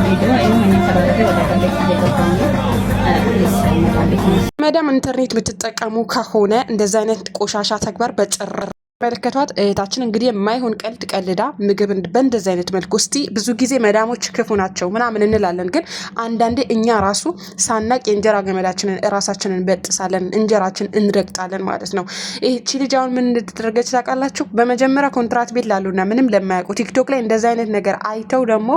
ቪዲዮ ይህን ተባረፈ ወደ ቤት እየገባሁ ነው። Please መዳም ቤት መዳም ኢንተርኔት የምትጠቀሙ ከሆነ እንደዚህ አይነት ቆሻሻ ተግባር በጭራሽ መለከቷት እህታችን እንግዲህ የማይሆን ቀልድ ቀልዳ ምግብ በእንደዚህ አይነት መልኩ እስቲ ብዙ ጊዜ መዳሞች ክፉ ናቸው ምናምን እንላለን፣ ግን አንዳንዴ እኛ ራሱ ሳናቅ የእንጀራ ገመዳችንን እራሳችንን በጥሳለን፣ እንጀራችን እንረግጣለን ማለት ነው። ይህቺ ልጅ አሁን ምን እንደተደረገች ታውቃላችሁ? በመጀመሪያ ኮንትራት ቤት ላሉና ምንም ለማያውቁ ቲክቶክ ላይ እንደዚህ አይነት ነገር አይተው ደግሞ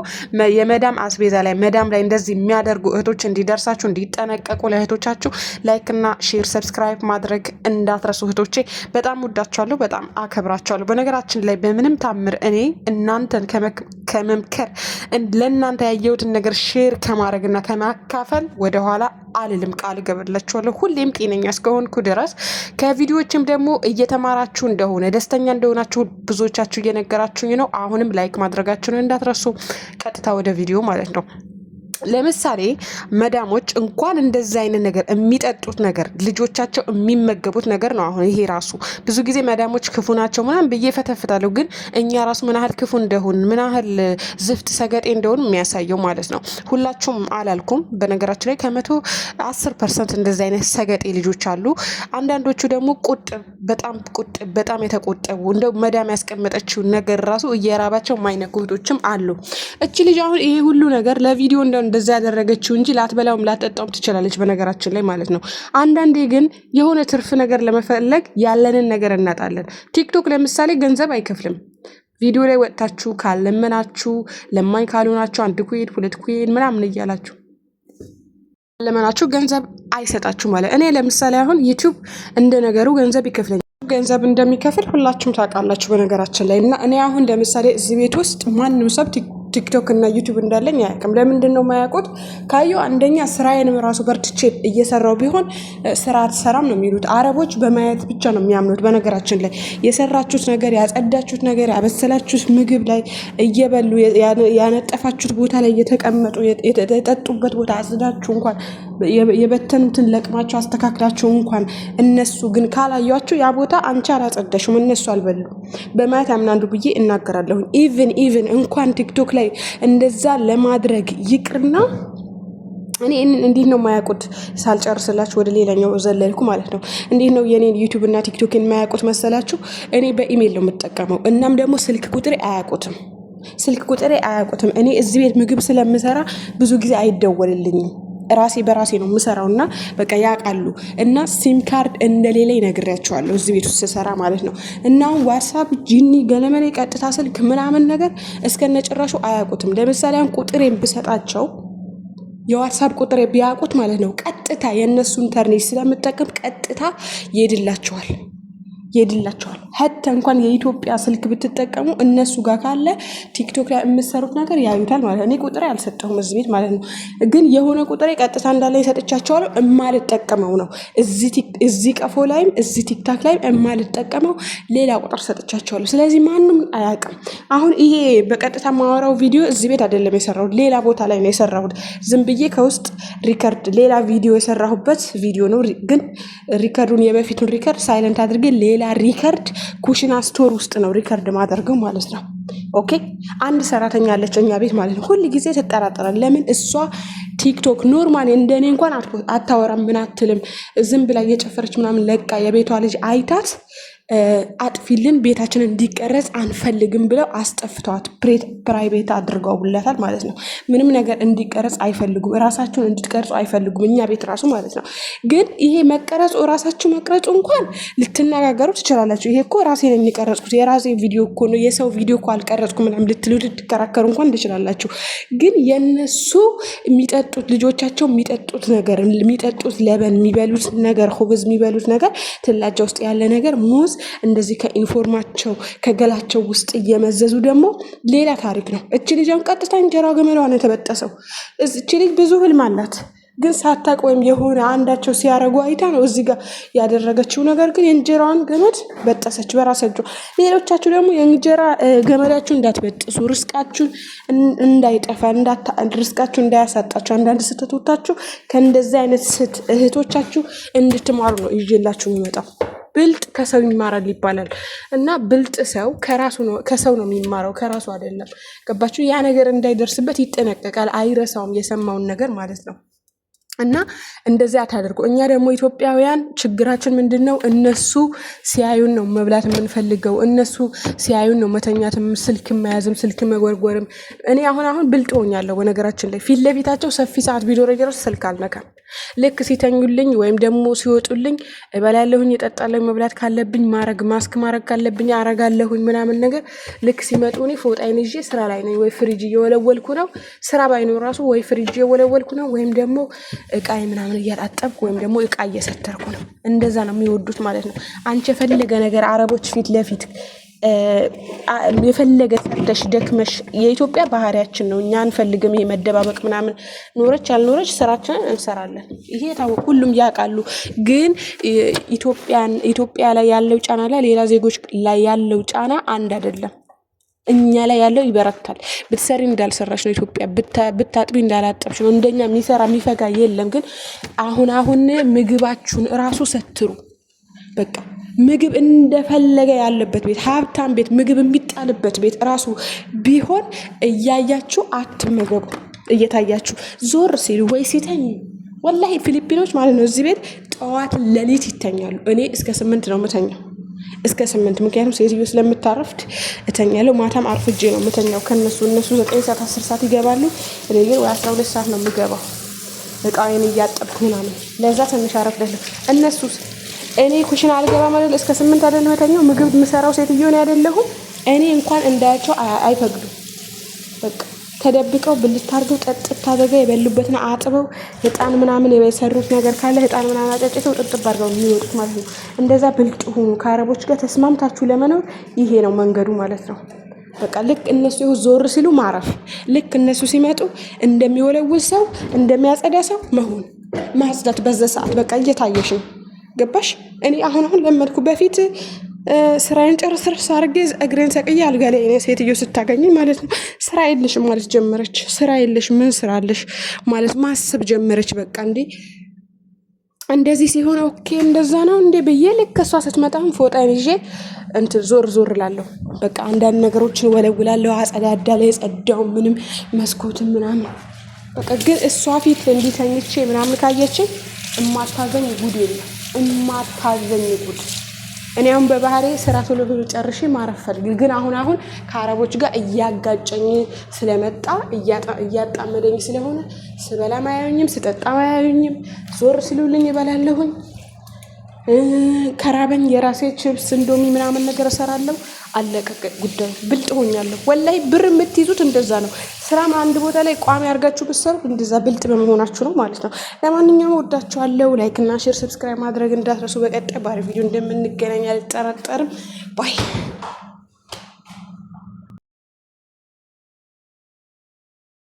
የመዳም አስቤዛ ላይ መዳም ላይ እንደዚህ የሚያደርጉ እህቶች እንዲደርሳችሁ እንዲጠነቀቁ ለእህቶቻችሁ like ና share subscribe ማድረግ እንዳትረሱ እህቶቼ። በጣም ወዳችኋለሁ። በጣም አከብራቸዋለሁ። በነገራችን ላይ በምንም ታምር እኔ እናንተን ከመምከር ለእናንተ ያየሁትን ነገር share ከማድረግና ከማካፈል ወደኋላ አልልም። ቃል እገባላችኋለሁ። ሁሌም ጤነኛ እስከሆንኩ ድረስ ከቪዲዮዎችም ደግሞ እየተማራችሁ እንደሆነ ደስተኛ እንደሆናችሁ ብዙዎቻችሁ እየነገራችሁኝ ነው። አሁንም like ማድረጋችሁን እንዳትረሱ። ቀጥታ ወደ ቪዲዮ ማለት ነው። ለምሳሌ መዳሞች እንኳን እንደዚ አይነት ነገር የሚጠጡት ነገር ልጆቻቸው የሚመገቡት ነገር ነው። አሁን ይሄ ራሱ ብዙ ጊዜ መዳሞች ክፉ ናቸው ምናምን ብዬ ፈተፍታለሁ፣ ግን እኛ ራሱ ምን ያህል ክፉ እንደሆን ምን ያህል ዝፍት ሰገጤ እንደሆን የሚያሳየው ማለት ነው። ሁላችሁም አላልኩም። በነገራችን ላይ ከ110% እንደዚ አይነት ሰገጤ ልጆች አሉ። አንዳንዶቹ ደግሞ ቁጥብ፣ በጣም ቁጥብ፣ በጣም የተቆጠቡ እንደው መዳም ያስቀመጠችው ነገር ራሱ እየራባቸው ማይነኩ እህቶችም አሉ። እቺ ልጅ አሁን ይሄ ሁሉ ነገር ለቪዲዮ እንደ እንደዛ ያደረገችው እንጂ ላትበላውም ላትጠጣውም ትችላለች፣ በነገራችን ላይ ማለት ነው። አንዳንዴ ግን የሆነ ትርፍ ነገር ለመፈለግ ያለንን ነገር እናጣለን። ቲክቶክ ለምሳሌ ገንዘብ አይከፍልም። ቪዲዮ ላይ ወጥታችሁ ካለመናችሁ ለማኝ ካልሆናችሁ አንድ coin ሁለት coin ምናምን እያላችሁ ለመናችሁ ገንዘብ አይሰጣችሁ ማለት። እኔ ለምሳሌ አሁን ዩቲዩብ እንደ ነገሩ ገንዘብ ይከፍለኛል። ገንዘብ እንደሚከፍል ሁላችሁም ታውቃላችሁ በነገራችን ላይ። እና እኔ አሁን ለምሳሌ እዚህ ቤት ውስጥ ማንም ሰው ቲክቶክ እና ዩቲዩብ እንዳለኝ አያውቅም። ለምንድን ነው የማያውቁት? ካየው አንደኛ ስራዬንም ራሱ በርትቼ እየሰራው ቢሆን ስራ አትሰራም ነው የሚሉት። አረቦች በማየት ብቻ ነው የሚያምኑት። በነገራችን ላይ የሰራችሁት ነገር፣ ያጸዳችሁት ነገር፣ ያበሰላችሁት ምግብ ላይ እየበሉ ያነጠፋችሁት ቦታ ላይ እየተቀመጡ የጠጡበት ቦታ አጽዳችሁ እንኳን የበተኑትን ለቅማችሁ አስተካክላችሁ እንኳን እነሱ ግን ካላያችሁ ያ ቦታ አንቺ አላጸዳሽም እነሱ አልበሉ በማየት ያምናሉ ብዬ እናገራለሁኝ። even even እንኳን ቲክቶክ ላይ እንደዛ ለማድረግ ይቅርና እኔ እንዴት ነው የማያውቁት? ሳልጨርስላችሁ ወደ ሌላኛው ዘለልኩ ማለት ነው። እንዴት ነው የኔን ዩቲዩብ እና ቲክቶክን የማያውቁት መሰላችሁ? እኔ በኢሜይል ነው የምጠቀመው። እናም ደግሞ ስልክ ቁጥሬ አያውቁትም። ስልክ ቁጥሬ አያውቁትም። እኔ እዚህ ቤት ምግብ ስለምሰራ ብዙ ጊዜ አይደወልልኝም። ራሴ በራሴ ነው የምሰራው እና በቃ ያውቃሉ። እና ሲም ካርድ እንደሌለ ይነግሬያቸዋለሁ እዚህ ቤት ውስጥ ስሰራ ማለት ነው። እና አሁን ዋትሳፕ፣ ጂኒ፣ ገለመኔ፣ ቀጥታ ስልክ ምናምን ነገር እስከነጭራሹ አያውቁትም። ለምሳሌ አሁን ቁጥሬን ብሰጣቸው የዋትሳፕ ቁጥሬ ቢያውቁት ማለት ነው ቀጥታ የእነሱ ኢንተርኔት ስለምጠቀም ቀጥታ ይሄድላቸዋል ይሄድላቸዋል። حتى እንኳን የኢትዮጵያ ስልክ ብትጠቀሙ እነሱ ጋር ካለ ቲክቶክ ላይ የምትሰሩት ነገር ያዩታል ማለት ነው። እኔ ቁጥሬ አልሰጠሁም እዚህ ቤት ማለት ነው። ግን የሆነ ቁጥሬ ቀጥታ እንዳለ ይሰጥቻቸዋለሁ። እማልጠቀመው ነው እዚህ ቀፎ ላይም እዚህ ቲክቶክ ላይም እማልጠቀመው ሌላ ቁጥር ሰጥቻቸዋለሁ። ስለዚህ ማንም አያውቅም። አሁን ይሄ በቀጥታ ማወራው ቪዲዮ እዚህ ቤት አይደለም የሰራሁት፣ ሌላ ቦታ ላይ ነው የሰራሁት። ዝም ብዬ ከውስጥ record ሌላ ቪዲዮ የሰራሁበት ቪዲዮ ነው። ግን record ኡን የበፊቱን record silent አድርጌ ሌላ record ኩሽና store ውስጥ ነው record ማደርገው ማለት ነው። Okay አንድ ሰራተኛ አለች እኛ ቤት ማለት ነው። ሁል ጊዜ ትጠራጠራል። ለምን እሷ ቲክቶክ normal እንደኔ እንኳን አታወራም፣ ምን አትልም። ዝም ብላ እየጨፈረች ምናምን ለቃ የቤቷ ልጅ አይታት አጥፊልን ቤታችን እንዲቀረጽ አንፈልግም ብለው አስጠፍተዋት private አድርገውላታል ማለት ነው። ምንም ነገር እንዲቀረጽ አይፈልጉም። እራሳችሁን እንድትቀርጹ አይፈልጉም። እኛ ቤት ራሱ ማለት ነው። ግን ይሄ መቀረጹ እራሳችሁ መቅረጹ እንኳን ልትነጋገሩ ትችላላችሁ። ይሄ እኮ ራሴ ነው የሚቀረጽኩት የራሴ ቪዲዮ እኮ ነው የሰው ቪዲዮ እኮ አልቀረጽኩ ምናምን ልትሉ ልትከራከሩ እንኳን ትችላላችሁ። ግን የነሱ የሚጠጡት ልጆቻቸው የሚጠጡት ነገር የሚጠጡት لبن የሚበሉት ነገር خبز የሚበሉት ነገር ثلاجة ውስጥ ያለ ነገር ሙዝ እንደዚህ ከኢንፎርማቸው ከገላቸው ውስጥ እየመዘዙ ደግሞ ሌላ ታሪክ ነው። እች ልጅ አሁን ቀጥታ እንጀራ ገመዷ ነው የተበጠሰው። እች ልጅ ብዙ ህልም አላት፣ ግን ሳታቅ ወይም የሆነ አንዳቸው ሲያደርጉ አይታ ነው እዚህ ጋር ያደረገችው ነገር። ግን የእንጀራዋን ገመድ በጠሰች በራሷ እጇ። ሌሎቻችሁ ደግሞ የእንጀራ ገመዳችሁ እንዳትበጥሱ፣ ርስቃችሁን እንዳይጠፋ፣ ርስቃችሁ እንዳያሳጣችሁ አንዳንድ ስህተቶቻችሁ ከእንደዚህ አይነት ስህተት እህቶቻችሁ እንድትማሩ ነው ይዤላችሁ የሚመጣው። ብልጥ ከሰው ይማራል ይባላል እና ብልጥ ሰው ከራሱ ነው ከሰው ነው የሚማረው ከራሱ አይደለም። ገባችሁ? ያ ነገር እንዳይደርስበት ይጠነቀቃል፣ አይረሳውም የሰማውን ነገር ማለት ነው። እና እንደዚያ አታደርጉ። እኛ ደግሞ ኢትዮጵያውያን ችግራችን ምንድን ነው? እነሱ ሲያዩን ነው መብላት የምንፈልገው። እነሱ ሲያዩን ነው መተኛትም፣ ስልክ መያዝም፣ ስልክ መጎርጎርም። እኔ አሁን አሁን ብልጥ ሆኛለሁ። በነገራችን ላይ ፊት ለፊታቸው ሰፊ ሰዓት ቢኖረኝ እራሱ ስልክ አልነካም። ልክ ሲተኙልኝ ወይም ደግሞ ሲወጡልኝ እበላለሁኝ፣ እጠጣለሁኝ። መብላት ካለብኝ ማረግ ማስክ ማረግ ካለብኝ አረጋለሁኝ ምናምን ነገር። ልክ ሲመጡ እኔ ፎጣዬን ይዤ ስራ ላይ ነኝ፣ ወይ ፍሪጅ እየወለወልኩ ነው። ስራ ባይኖር ራሱ ወይ ፍሪጅ እየወለወልኩ ነው ወይም ደግሞ እቃ ምናምን እያጣጠብኩ ወይም ደግሞ እቃ እየሰተርኩ ነው። እንደዛ ነው የሚወዱት ማለት ነው። አንቺ የፈለገ ነገር አረቦች ፊት ለፊት የፈለገ ሰርተሽ ደክመሽ፣ የኢትዮጵያ ባህሪያችን ነው። እኛ አንፈልግም ይሄ መደባበቅ ምናምን። ኖረች አልኖረች ስራችንን እንሰራለን። ይሄ የታወቀ ሁሉም ያውቃሉ። ግን ኢትዮጵያ ላይ ያለው ጫና ላይ ሌላ ዜጎች ላይ ያለው ጫና አንድ አይደለም። እኛ ላይ ያለው ይበረታል። ብትሰሪ እንዳልሰራሽ ነው ኢትዮጵያ፣ ብታጥቢ እንዳላጠብሽ ነው። እንደኛ የሚሰራ የሚፈጋ የለም። ግን አሁን አሁን ምግባችሁን እራሱ ሰትሩ። በቃ ምግብ እንደፈለገ ያለበት ቤት፣ ሀብታም ቤት፣ ምግብ የሚጣልበት ቤት እራሱ ቢሆን እያያችሁ አትመገቡ። እየታያችሁ ዞር ሲሉ ወይ ሲተኙ፣ ወላሂ ፊሊፒኖች ማለት ነው እዚህ ቤት ጠዋት ሌሊት ይተኛሉ። እኔ እስከ 8 ነው የምተኛው፣ እስከ 8። ምክንያቱም ሴትዮ ስለምታረፍድ እተኛለሁ። ማታም አርፍጄ ነው የምተኛው ከነሱ። እነሱ 9 ሰዓት 10 ሰዓት ይገባሉ። እኔ ግን ወይ 12 ሰዓት ነው የምገባው እቃዬን እያጠብኩ ምናምን። ለዛ ትንሽ አረፍዳለሁ። እነሱስ እኔ ኩሽና አልገባ ማለት እስከ 8 አይደል መተኛው። ምግብ የምሰራው ሴትዮ እኔ አይደለሁም። እኔ እንኳን እንዳያቸው አይፈቅዱም። በቃ ተደብቀው ብልት አድርገው ጠጥት አድርገው የበሉበትን አጥበው እጣን ምናምን የሰሩት ነገር ካለ እጣን ምናምን አጫጭተው ጥጥብ አድርገው የሚወጡት ማለት ነው። እንደዛ ብልጥ ሁኑ። ከአረቦች ጋር ተስማምታችሁ ለመኖር ይሄ ነው መንገዱ ማለት ነው። በቃ ልክ እነሱ ዞር ሲሉ ማረፍ፣ ልክ እነሱ ሲመጡ እንደሚወለውል ሰው እንደሚያጸዳ ሰው መሆን፣ ማጽዳት በዛ ሰዓት በቃ እየታየሽ ነው። ገባሽ? እኔ አሁን አሁን ለመድኩ። በፊት ስራዬን ጨርስርስ አድርጌ እግሬን ሰቅዬ አልጋ ላይ እኔ ሴትዮ ስታገኘኝ ማለት ነው ስራ የለሽም ማለት ጀመረች። ስራ የለሽ ምን ስራ አለሽ ማለት ማሰብ ጀመረች። በቃ እንዴ እንደዚህ ሲሆን okay እንደዛ ነው እንዴ ብዬ ልክ እሷ ስትመጣም ፎጣን ይዤ እንትን ዞር ዞር እላለሁ። በቃ አንዳንድ ነገሮችን ወለውላለሁ፣ አጸዳዳለሁ፣ የጸዳው ምንም መስኮትም ምናምን። በቃ ግን እሷ ፊት እንዲህ ተኝቼ ምናምን ካየችኝ እማታዘኝ ጉድ የለም፣ እማታዘኝ ጉድ። እኔ አሁን በባህሬ ስራ ቶሎ ቶሎ ጨርሼ ማረፍ ፈልግ፣ ግን አሁን አሁን ከአረቦች ጋር እያጋጨኝ ስለመጣ እያጣመደኝ ስለሆነ ስበላም አያዩኝም፣ ስጠጣም አያዩኝም። ዞር ሲሉልኝ እበላለሁኝ። ከራበኝ የራሴ ችፕስ እንዶሚ ምናምን ነገር እሰራለሁ። አለቀ ጉዳዩ። ብልጥ ሆኛለሁ። ወላሂ ብር የምትይዙት እንደዛ ነው። ስራም አንድ ቦታ ላይ ቋሚ አድርጋችሁ ብትሰሩ እንደዛ ብልጥ በመሆናችሁ ነው ማለት ነው። ለማንኛውም ወዳችኋለሁ። Like እና share፣ subscribe ማድረግ እንዳትረሱ። በቀጣይ ባሪ ቪዲዮ እንደምንገናኝ አልጠራጠርም። Bye።